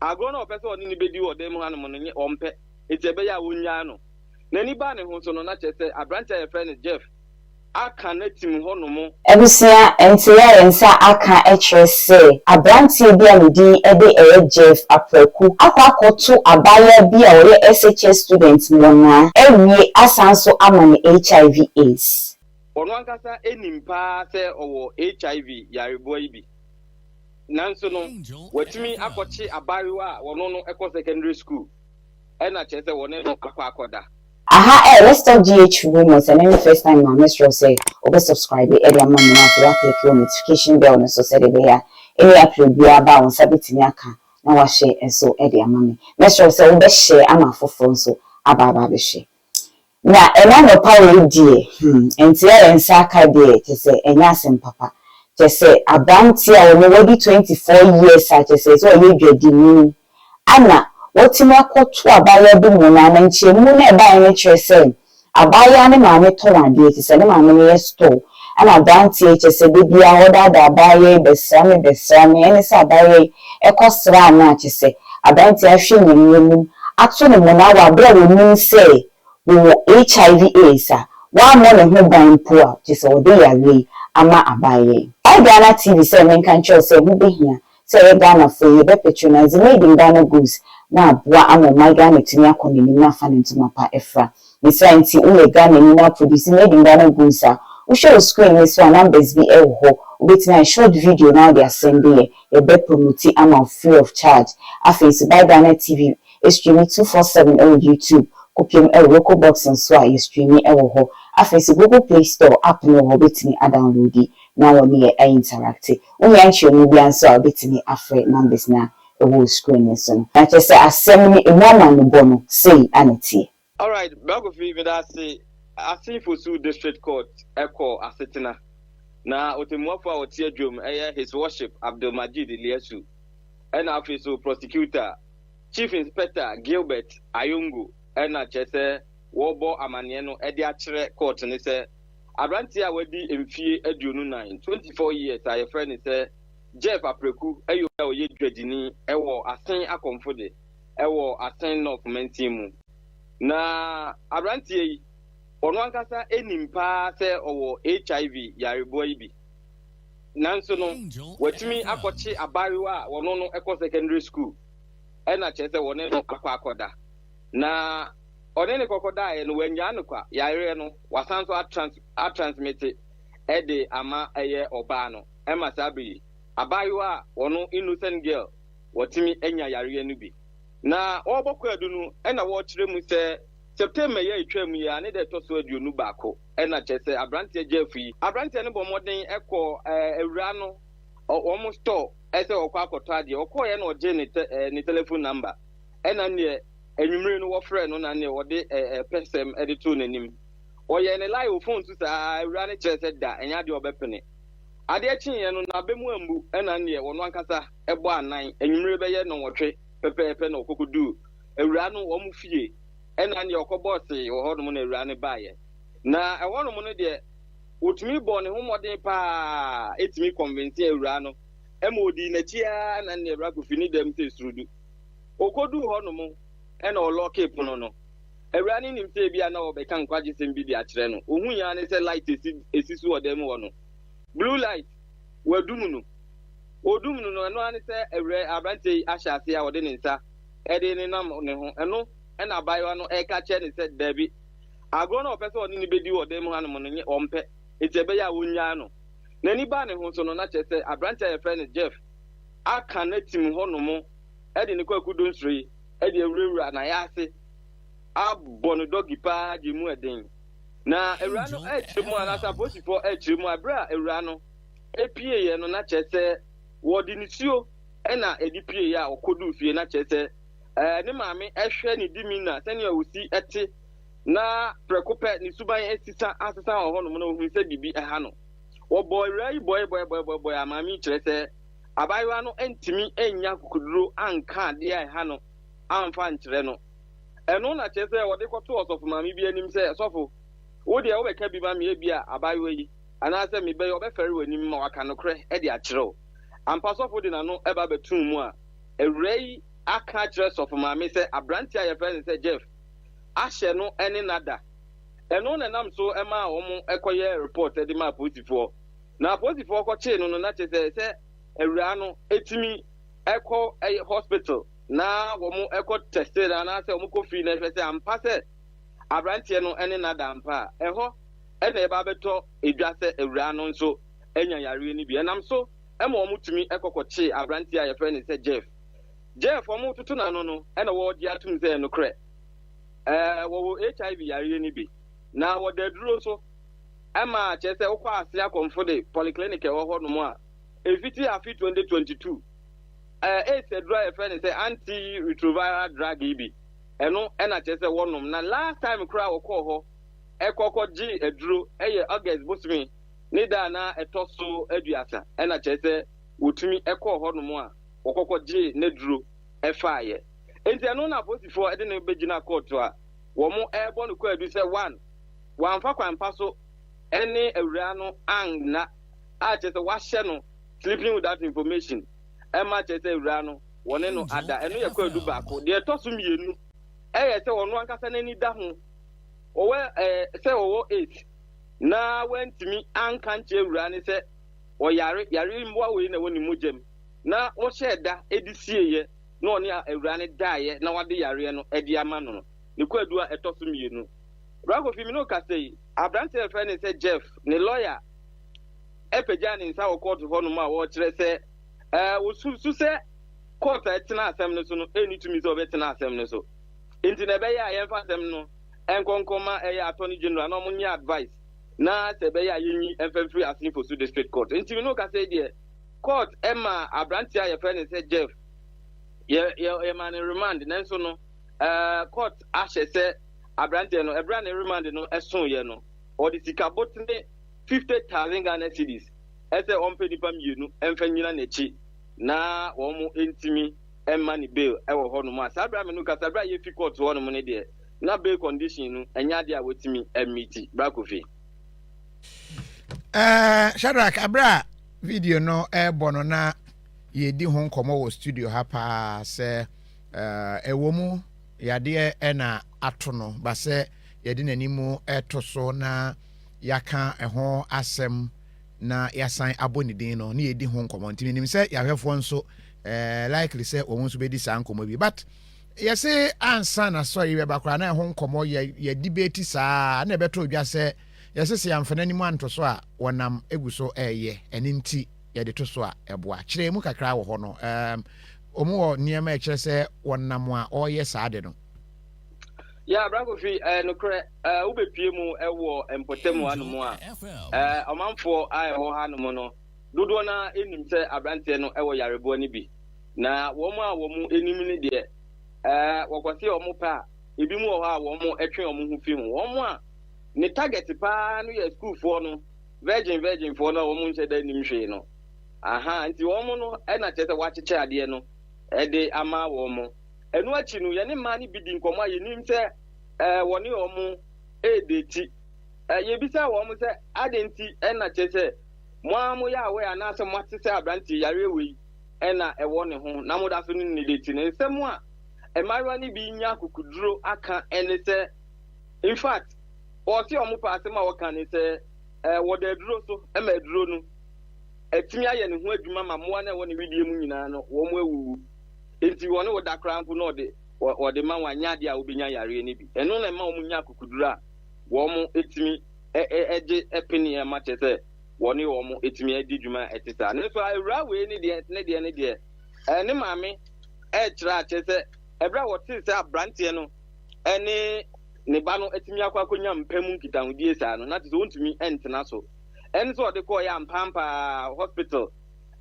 Agorɔ no a ɔpɛ sɛ ɔne no bɛdi wɔ dan mu hanom no nye ɔmpɛ, enti ɛbɛyɛ a wɔnnyaa no. N'ani baa ne ho so no, na kyerɛ sɛ aberanteɛ a yɛfrɛ no Jeff aka no atim hɔnom. Abusua, nteeɛ a yɛn nsa aka kyerɛ sɛ aberanteɛ bi a ne din de ɛyɛ Jeff Apraku akɔ akɔto abaayewa bi a ɔyɛ SHS student mmɔnaa awie asan nso ama no HIV AIDS. Ɔno ankasa nim paa sɛ ɔwɔ HIV yareboa yi bi. Nanso no, watumi akɔkye abaayewa a ɔno no kɔ secondary school ɛna kyerɛ sɛ wɔne no akɔ akɔda. Aha eh let's talk GH rumors ɛnɛ ne first time a mɛsrɛ wo sɛ wobɛ subscribe de ama me na afei woaclick wɔ notification bell no so sɛdeɛ ɛbɛyɛ a any upload biara ba a wo nsa bɛtumi aka na woahyɛ nso de ama me. Mɛsrɛ wo sɛ wobɛ share ama afoforɔ nso aba aba abɛhwɛ. Na ɛnnɛ anɔpa wei deɛ, hmm, nti a yɛn nsa aka deɛ, kyerɛ sɛ ɛnyɛ asɛm papa. Kyerɛ sɛ aberanteɛ a ɔno wadi 24 years a kyerɛ sɛ sɛ ɔyɛ dwadini ana watumi akɔto abaayewa bi mmonnaa na nkyerɛmu no a ɛbaeɛ no kyerɛ sɛ abaayewa ne maame tɔn adeɛ, kyerɛ sɛ ne maame no yɛ store ɛna aberanteɛ yi kyerɛ sɛ da biara ɔdaadaa abaayewa yi bɛsra me bɛsra me ɛne sɛ abaayewa yi kɔsraa no a kyerɛ sɛ aberanteɛ ahwɛ Nyame anim ato no mmonnaa wɔ aberɛ a ɔnim sɛ wɔwɔ HIV AIDS a wammɔ ne ho ban mpo a kyerɛ sɛ ɔde yareɛ yi ama abaayewa yi. Ɛyɛ Ghana TV sɛ menka nkyerɛ wo sɛ ɛho bɛhia sɛ ɛyɛ Ghanafoɔ yi yɛbɛ patronise made in Ghana goods na aboa ama ɔman Ghana atumi akɔ n'anim na afa ne ntoma pa afira. Ne saa nti woyɛ Ghanani na wo produce made in Ghana goods a, wohwɛ wo screen no so a numbers bi wɔ hɔ, wobɛtumi ayɛ short video na wode asɛnde yɛ, yɛbɛ promote ama wo free of charge. Afei nso Buy Ghana TV streami 247 wɔ YouTube, kɔpem wɔ Roku box nso a yɛ streami wɔ hɔ. Afei nso Google Play Store app no wɔ hɔ wobɛtumi adownloadi na wɔne yɛ a-interacte. Wohia nkyerɛmu biara nso a wobɛtumi afrɛ numbers no a ɛwɔ wo screen no so no. Na kyerɛ sɛ asɛm no ɛmu amanebɔ no sei ana ɛteɛ. Alright, Bra Kofi, meda ase. Asin Fosu District Court kɔ asetena, na ɔtɛmmuafo a ɔte adwam yɛ His Worship Abdul Majid Illiasu, ɛna afei so Prosecutor, Chief Inspector Gilbert Ayongo na kyerɛ sɛ wɔrebɔ amaneɛ no de akyerɛ court no sɛ aberanteɛ a wadi mfie 24, 24 years, a yɛfrɛ no sɛ Jeff Apreku yɛ obi a ɔyɛ dwadini wɔ Asen Akɔmfode wɔ Asen North mansin mu. Na aberanteɛ yi, ɔno ankasa nim paa sɛ ɔwɔ HIV yareboa yi bi. Nanso no, watumi akɔkye abaayewa a ɔno no kɔ secondary school ɛna kyerɛ sɛ wɔne no akɔ akɔda. Na ɔne ne kɔkɔdaeɛ no, wannyaa no kwa, yareɛ no, wasan nso atrans atransmite de ama ɛyɛ ɔbaa no. Ɛma saa bere yi, abaayewa a ɔno innocent girl, watumi anya yareɛ no bi. Na wɔrebɔ kwaadu no na wɔrekyerɛ mu sɛ September yi a etwaam yi ara ne da ɛtɔ so 21 na kyerɛ sɛ aberanteɛ Jeff yi, aberanteɛ no bɔ mmɔden kɔ awuraa no wɔn store sɛ ɔkɔ akɔtɔ adeɛ. Ɔkɔeɛ na ɔgyee ne tɛ ne telephone number ɛna neɛ anwummere no wɔfrɛɛ no na neɛ ɔde pɛsɛm de too n'anim. Ɔyɛɛ ne lie wɔ phone so saa awuraa no kyerɛ sɛ da ɛnyɛ adeɛ ɔbɛpene. Adeɛ kyeeɛ no n'aba mu ammu ɛna neɛ ɔno ankasa bɔ anan anwummere bɛyɛ nnɔnwɔtwe pɛpɛɛpɛ na ɔkɔkɔduu awuraa no wɔn fie ɛna neɛ ɔkɔbɔɔ see wɔ hɔnom na awuraa no baeɛ. Na ɛhɔnom no deɛ ɔtumi bɔɔ ne ho mmɔden paa tumi kɔnvensee awuraa no ma ɔdii n'akyi ara na neɛ awuraa Kofi ne dɛm sɛ surudu. Ɔkɔduu hɔnom ɛna ɔlɔɔkee pono no. Awuraa no nim sɛ ebia na ɔrebɛka nkwagyesɛm bi de akyerɛ no. Ɔhui ara ne sɛ light esi esi so wɔ dan mu hɔ no, blue light, wɔadum no. Ɔdum no no, ɛno ara ne sɛ awuraa aberanteɛ yi ahyɛ aseɛ a ɔde ne nsa de nenam ne ho. Ɛno na abaayewa no reka kyerɛ no sɛ dabi, agorɔ no a ɔpɛ sɛ ɔne no bɛdi wɔ dan mu hanom no nye ɔmpɛ, enti ɛbɛyɛ a ɔnnyaa no. N'ani baa ne ho so no, na kyerɛ sɛ aberanteɛ a yɛfrɛ no Jeff aka no atim hɔnom de ne kwaku donsoe de awurawura n'ayaase abɔ no dɔgi paa de emu ɛden. Na awuraa no rekyerɛ mu anaasɛ apolisifoɔ rekyerɛ mu a, berɛ a awuraa no pieeɛ no, na kyerɛ sɛ wɔde nisuo na ɛde pieeɛ a ɔkɔduu fie, na kyerɛ sɛ ne maame hwɛ ne demeanor, sɛnea ɔsi te, na prɛko pɛ ne suban asisa asesa wɔ hɔnom na ɔhunu sɛ biribi ha no. Wɔbɔɔ awuraa yi bɔe bɔe bɔe bɔe bɔe a maame yi kyerɛ sɛ abaayewa no ntumi nnya akokoduro anka adeɛ a ɛha no amfa ankyerɛ no. Ɛno na kyerɛ sɛ wɔde kɔtoo ɔsɔfo maame bi anim sɛ, Sɔfo, wo deɛ wobɛka bi ma me, ebia abaayewa yi anaasɛ me ba yi ɔbɛfɛre w'anim ma waka nokorɛ de akyerɛ wo. Ampa sɔfo de n'ano ba bɛtoo mu a, awuraa yi. aka akyerɛ sɔfo maame sɛ aberanteɛ a yɛfrɛ no sɛ Jeff ahyɛ no ne no ada. Ɛno na ɛnam so maa wɔkɔyɛɛ report de maa apolisifoɔ. Na apolisifoɔ kɔkyee no no, na kyerɛ sɛ sɛ awuraa no tumi kɔ hospital na wɔkɔ tɛste no anaasɛ wɔkɔ fii no hwɛ sɛ ampa sɛ aberanteɛ no ne no ada ampa a, ɛhɔ na ɛba abɛtɔ dwa sɛ awuraa no nso anya yareɛ no bi. Ɛnam so ma wɔtumi kɔkɔkyee aberanteɛ a yɛfrɛ no sɛ Jeff. Jeff, wɔretoto n'ano no na wɔregye atom sɛ nokorɛ, ɛɛ, wɔwɔ HIV yareɛ no bi, na wɔda aduro so ma kyerɛ sɛ wokɔ ase akɔmfo de polyclinic ɛwɔ hɔ nom a, ɛfiti afe 2022, ɛɛ, AIDS aduro a yɛfrɛ no sɛ anti-retroviral drug yi bi, ɛno ɛna kyerɛ sɛ wɔnom. Na last time koraa wɔkɔɔ hɔ ɛkɔkɔ gye aduro ɛyɛ August bosome ne da a na ɛtɔ so 30 ɛna kyerɛ sɛ wɔtumi ɛkɔɔ hɔ nom a wɔkɔkɔ gyee n'aduro ɛfaeɛ. Enti ɛno na apolisifoɔ de no bɛgyina kɔɔto a wɔrebɔ no kwaadu sɛ one, wamfa kwan pa so ne awuraa no anna a kyerɛ sɛ wahyɛ no sleeping without information ɛma kyerɛ sɛ awuraa no wɔne no ada. Ɛno yɛ kwaadu baako. Deɛ ɛtɔ so mmienu ɛyɛ sɛ ɔno ankasa n'ani da ho ɔwɔ ɛɛ sɛ ɔwɔ AIDS na wantumi anka nkyerɛ awuraa no sɛ ɔyare yare mmoa wei na ɛwɔ ne mogya mu na wɔhyɛɛ da de sieeɛ na ɔne awuraa no daeɛ na wade yareɛ no de ama no no, ne kwaadu a ɛtɔ so mmienu. Bra Kofi, me ne wo kasa yi, aberanteɛ a yɛfrɛ no sɛ Jeff, ne lɔya pagyaa ne nsa wɔ kɔɔto hɔnom a wɔrekyerɛ sɛ ɛɛ wɔsusu sɛ kɔɔto a ɛtena asɛm no so no ɛnni tumi sɛ ɔbɛtena asɛm no so. Nti na ɛbɛyɛ a yɛmfa asɛm no nkɔnkɔ ma ɛyɛ attorney general na wɔnyɛ advice na sɛ ɛbɛyɛ a yɛnyi mfa mfiri Assin Fosu District Court. Nti me ne wo kasa yi deɛ, court ma aberanteɛ a yɛfrɛ no sɛ Jeff yɛ yɛ yɛma no remand nanso no ɛɛ court ahyɛ sɛ aberanteɛ no ɛberɛ a ne remand no ɛsoeɛ no ɔde sika botene 50,000 Ghana cedis ɛsɛ ɔmpɛ nipa mmienu ɛmfa nyina n'akyi na wɔn ntumi ɛmma ne bail ɛwɔ hɔnom a saa berɛ a me no kasa berɛ a yɛfi court hɔnom no deɛ na bail condition no ɛnyɛ adeɛ a wɔatumi ɛmiti. Bra Kofi. Ɛɛ Shadrack, abere a video no ɛrebɔ no na yɛdi ho nkɔmmɔ wɔ studio ha paa sɛ ɛwɔ mu yadeɛ ɛna ato no ba sɛ yɛde n'anim ɛto so na yɛaka ɛho asɛm na yɛasan abɔ ne din no ne yɛdi ho nkɔmmɔ. Nti menim sɛ yɛahwɛfoɔ nso likely sɛ wɔn nso bɛdi saa nkɔmmɔ bi, but yɛse ansa na sɔre bɛba koraa na ɛho nkɔmmɔ yɛ yɛ debate saa na ɛbɛtɔ odwa sɛ yɛse sɛ yɛamfa n'anim anto so a wɔnam egu so ɛɛyɛ. Ɛne nti yɛde to so a ɛboa kyerɛ mu kakra wɔ hɔ no, wɔn wɔ nneɛma a ɛkyerɛ sɛ wɔnam a ɔreyɛ saa de no. Yɛ Bra Kofi, nokorɛ, wobɛpie mu wɔ mpɔtam hanom a, ɔmanfoɔ a ɛwɔ hanom no dodoɔ no ara nim sɛ aberanteɛ no wɔ yareboa no bi. Na wɔn a wɔn anim no deɛ, wɔkɔse wɔn pɛ a, ebi mu wɔ hɔ a wɔn twe wɔn ho fi ho. Wɔn a ne target paa no yɛ sukuufoɔ no, virgin virginfoɔ no a wɔn nhyɛ da nim hwee no. Aha, nti wɔn no ɛna kyerɛ sɛ wɔakyekyɛ adeɛ no ɛde ama wɔn. Ɛno akyi no, yɛne mmaa no bi di nkɔmmɔ a yɛnim sɛ wɔne wɔn ɛredeti. Yɛbisa wɔn sɛ adɛn nti ɛna kyerɛ sɛ mo ara moyɛ aware anaasɛ moate sɛ aberanteɛ yareɛ wei ɛna ɛwɔ ne ho na moda so ne ne deti no. Nsɛm a mmaayewa no bi nya akokoduro aka ɛne sɛ, in fact, wɔse wɔn pɛ asɛm a wɔka ne sɛ wɔda aduro so ma aduro no atumi ayɛ ne ho adwuma ma mmoa no a ɛwɔ ne wedeɛ mu nyinaa no wɔn awuwu. Enti wɔne wo da koraa mpo na ɔde wɔde ma wɔn anyɛ adeɛ a wobɛnya yareɛ no bi. Ɛno na ɛma wɔn nya akokoduro a wɔn tumi gye pene ma kyerɛ sɛ wɔne wɔn tumi adi dwuma a ɛte saa. Nanso awuraa wei ne deɛ ne deɛ ne deɛ ne maame ɛrekyerɛ a kyerɛ sɛ ɛberɛ a wɔtee sɛ aberanteɛ no ne ne ba no atumi akɔ akɔnya mpa mu nkitahodie saa no, na kyerɛ sɛ wɔntumi ntena so. Ɛne sɛ ɔde kɔɔeɛ ampampaa hospital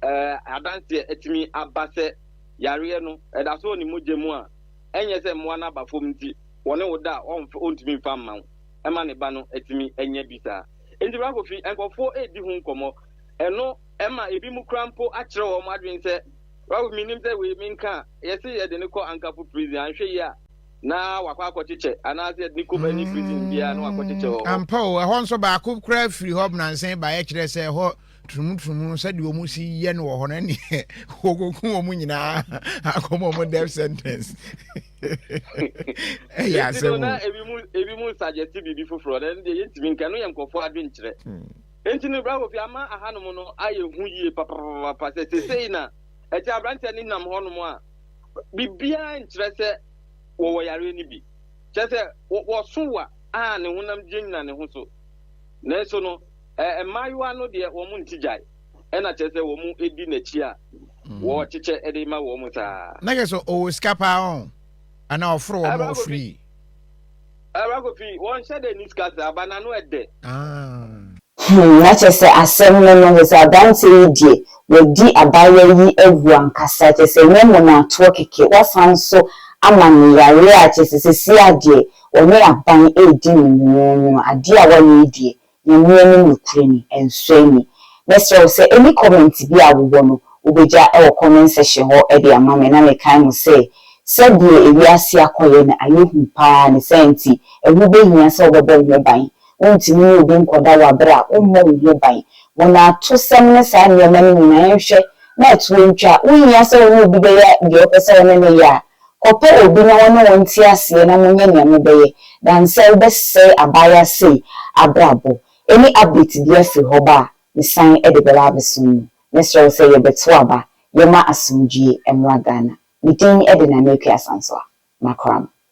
adanseɛ atumi aba sɛ yareɛ no ɛda so wɔ ne mogya mu a ɛnyɛ sɛ mmoa no aba fam nti wɔne wo da a ɔntumi mfa mma wo ɛma ne ba no atumi anya bi saa. Enti Bra Kofi, nkurɔfoɔ redi ho nkɔmmɔ. Ɛno ɛma ebi mu kora mpo akyerɛ wɔn adwene sɛ, Bra Kofi, menim sɛ wei menka a, yɛse yɛde no kɔ Ankafo prison, anhwɛ yie a na wakɔ akɔkyekyɛ, anaasɛ yɛde no kɔ bani prison biara na wakɔkyekyɛ wɔ hɔ. Ampa o, ɛhɔ nso baako koraa firi hɔ nansa yi baeɛ kyerɛ sɛ ɛhɔ. Turumturumu sɛdeɛ wɔn si yɛ no wɔ hɔ no ɛneɛ wɔkɔku wɔn nyinaa akɔma wɔn death sentence. Ɛyɛ asɛm o. Na ebi mu ebi mu suggest biribi foforɔ na ɛno deɛ yɛntumi nka, ɛno yɛ nkurɔfoɔ adwenkyerɛ. Nti no bra Kofi ama ahanom no ayɛ hu yie papapapa sɛ sesei na ɛte aberanteɛ no nam hɔnom a biribiara nkyerɛ sɛ wɔwɔ yareɛ no bi. Kyerɛ sɛ wɔso wa a ne honam gyinagyina ne ho so. Nanso no mmaayewa no deɛ wɔn nti gyae ɛna kyerɛ sɛ wɔn di n'akyi a wɔkyekyɛ de ma wɔn saa. Na kyerɛ sɛ ɔwɔ sika paa ɔn anaa ɔforo wɔn ɔfiri. Ɛwura Kofi, wɔnhyɛ da nni sika saa, but n'ano ɛdɛ. Ah. Hmm, na kyerɛ sɛ asɛm no no, kyerɛ sɛ aberanteɛ yi deɛ, wadi abaayewa yi awu ankasa, kyerɛ sɛ ɛnyɛ mmonaatoɔ kɛkɛ, wasan nso ama no yareɛ a kyerɛ sɛ seesei ara deɛ, ɔne aban redi no nwonwoonwono, adeɛ a wayɛ yi deɛ, Nyame anim nokorɛ ni, ɛnsɔ ani. Mɛsrɛ wo sɛ any comment bi a wowɔ no wobɛgya wɔ comment section hɔ de ama me na mekae mo sɛ sɛdeɛ ewiase akɔyɛ no ayɛ hu paa ne saa nti ɛho bɛhia sɛ wobɛbɔ wo ho ban. Wontumi ne obi nkɔda wɔ aberɛ a wommɔ wo ho ban. Mmonnaatosɛm ne saa nneɛma no nyinaa nhwɛ na ɛtoɔ ntwa. Wonhia sɛ wo ne obi bɛyɛ deɛ wopɛ sɛ wo ne no yɛ a, Kɔpɛ obi na ɔne wo nte aseɛ na monyɛ nea mobɛyɛ than sɛ wobɛsɛe abaayewa sei abrabɔ. Any update biaa firi hɔ ba a, mesan de bɛba abɛsom mo. Mɛsrɛ wo sɛ yɛbɛto aba, yɛma asomdwie mmra Ghana. Me din de Nana Akua Asansoah. Makram.